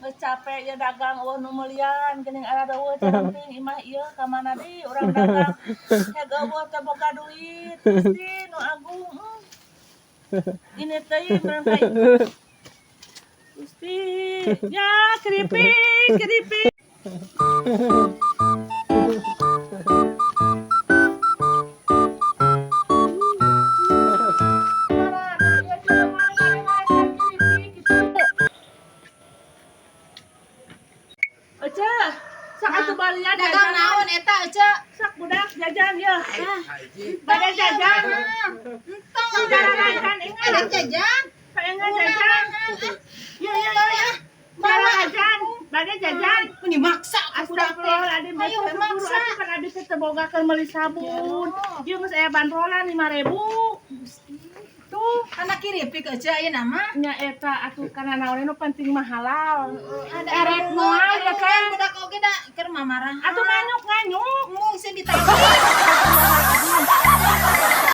Geus capek ya dagang, euweuh nu meulian geuning, areuweuh caremping imah ieu. Ka mana deui urang dagang? Heg euweuh, teu boga duit. Gusti nu agung. Ini teh meureun ka Gusti ya, keripik keripik. Ece, sok atuh balian. Dagang jajan. Naon eta, Ece? Sok budak jajan ya. Bade jajan. Entong. Jajan ingat. Ada jajan. Saya nggak jajan. Ya ya ya ya. Bawa jajan. Bade jajan. Ini maksa aku budak teh. Astagfirullahaladzim. Ayo, Ayo maksa. Aku kan abis teu boga keur meuli sabun. Ieu geus aya bandrolan 5000. Tuh. Anak kiripik, Ece, aya nama. Nya eta atuh, kana naon nu penting mah halal. Ada Erek moal ya kan. Budak oge da keur mamarah. Atuh nganyuk nganyuk. Mung sing ditanya.